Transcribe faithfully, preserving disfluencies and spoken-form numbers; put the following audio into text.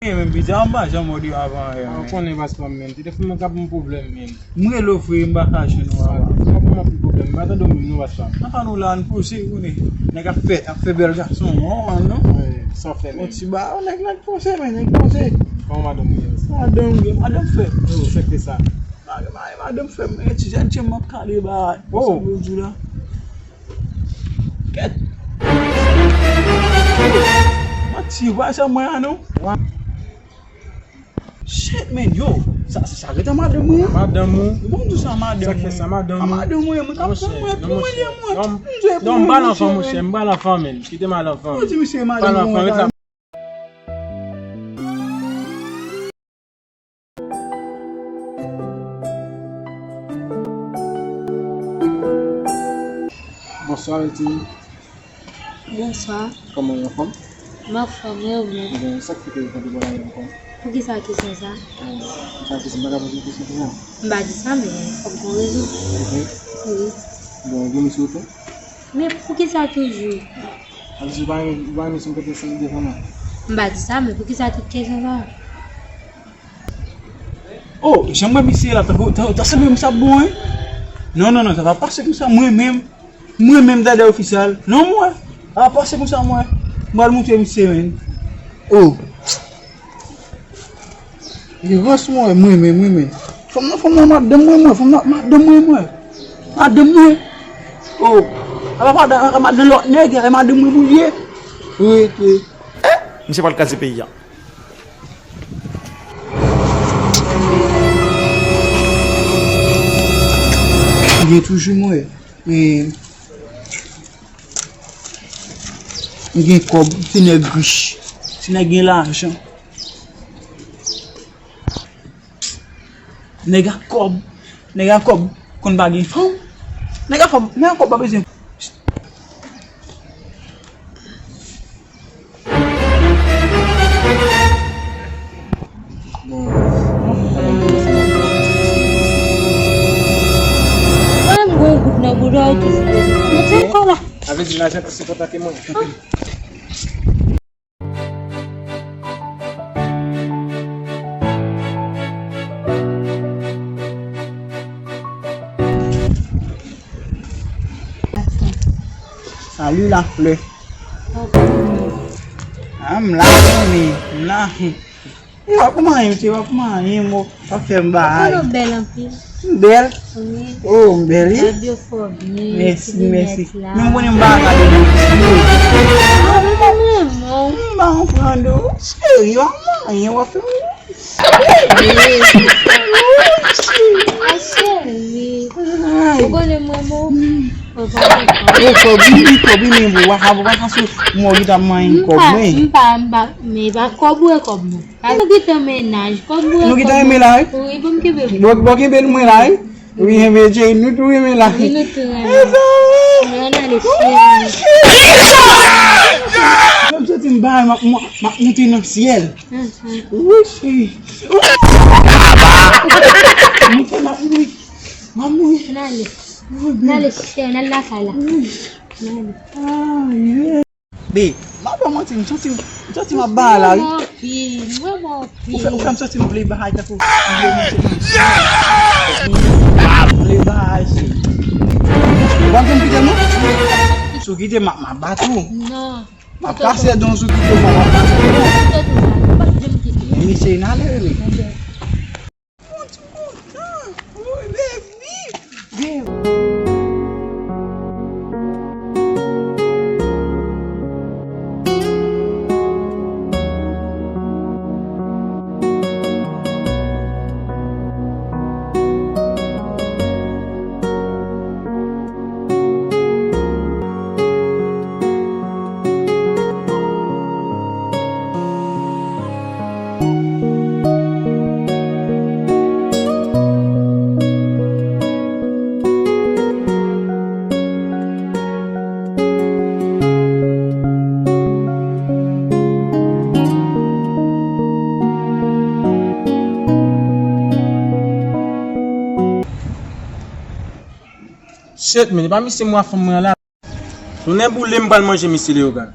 Menm pita, m pa janm wè w devan avè m. Ou konnen, baz pa m, menm. Telefòn mwen ka ban m pwoblèm, menm. M rele w, frè, m pa ka jwenn ou, papa. Telefòn mwen pwoblèm, m pa tande w menm, non, baz pa m. Apa nou la, n poze, ou konnen. Nèg ap fè, ap fè bèl gason, non, man, non? Wi, sa w fè, menm? Yon ti ba, nèg, nèg poze, men, nèg poze. Kòman madanm ou ye? Madanm, gen madanm, frè. Oh, sa k fè sa? Mari, mari, madanm, frè, men, ti jèn, ti m ap kale ba. Oh. Sa m di la. Kèt! Manti, w pa janm wè a non? Wa. Shit, man, yo, sa, sa, sa rete madanm mwen an. Madanm ou? Yo, bon, m di sa madanm mwen. Sa k fè sa, madanm ou? A madanm mwen, mwen t ap pran mwen, pou mwen, mwen. Non, m pa lanfan, monchè, m pa lanfan, men. Kite m al anfan. Mwen di misye madanm mwen. Bonswa, Letty. Bonswa. Kòman w ye, anfòm? M anfòm, wi, ou menm? Ebyen, sa k fè ke w kanpe bò la, anfòm? Poukisa kesyon sa? Poukisa kesyon? M pa ka poze w kesyon konsa. M pa di sa, men fòk gon rezon. Wi. Bon, gen misye ou tou? Men poukisa toujou? Alò, ou pa, ou pa renmen si m kanpe san devan mwen? M pa di sa, men poukisa tout kesyon sa? Oh, jan m wè misye la, tankou, ta, ta sanble misye ap bon, wi. Non, non, non, sa pa pase konsa, mwen menm. Mwen menm, Dada Official. Non, mwen. Sa pa pase konsa, mwen. M pral montre misye, men. Oh. Li rans mwen, mwen, mwen, mwen, mwen. Fanm nan, fanm nan, madanm mwen, mwen. Fanm nan, madanm mwen, mwen. Madanm mwen. Oh. Sa pa madanm, madanm lòt nèg, e madanm mwen pou l ye. Wi, wi. Misye pral kraze peyi a. Gen toujou mwen. Men, m gen kòb, se nèg rich, se nèg gen lajan. Nèg ak kòb, nèg ak kòb konn pa gen fanm. Nèg ak kòb, nèg ak kòb pa bezwen. Mwen menm gon gout nan bouda w tou. Mete kò la. Avè di lajan plis enpòtan ke mwen. Salut la fleur. Ah, m la, m la. E w ap manyen, mesye, w ap manyen, mo, w ap fè m bagay. Ou konnen w bèl anpil. M bèl? Wi. Oh, m bèl, wi. Lab yo fò byen, mèsi, mèsi. Men w konnen m pa gade nan ti yo. Ah, mwen pa renmen w. M pa konprann ou. Serye, w ap manyen, w ap fè m. Ah, cheri. Ou konnen m renmen w. Ou pa konprann. Ou kòb, wi, kòb, wi, men w ap, w ap, w ap, m wè w gentan manyen kòb, wi. M pa, m pa, men e pa kòb ou e kòb mwen. Nou gentan mennaj, kòb mwen. Nou gentan renmen la, wi? Wi, bon, m kenbe. Bon, bon, kenbe mwen la, wi? Wi, renmen, cheri, nou tou renmen la. Wi, nou tou renmen. Mwen ale, cheri. Mwen santi m bay, m ap, m ap, m ap monte nan syèl. Wi, cheri. Monte, m ap mouri. M ap mouri. N ale. N ale, cheri, n al lakay la. N ale. Ah, yeah. Be, m pa ba w manti, m santi, m santi m ap bay la, wi. Mwen anpil, mwen anpil. Ou fè, ou fè m santi m vle bay tankou m vle monte nan syèl. M vle bay, cheri. Ou p ap janm kite m, non? Si w kite m, m ap, m ap bat ou. Non. M ap kase dan w si w kite m, m ap kase dan w. Vini, cheri, n ale, bebe. Mwen kontan. Wi, baby. Baby. Shit, men, e pa misye m wè fanm mwen la. Tonnè boule m pral manje misye Leyogan.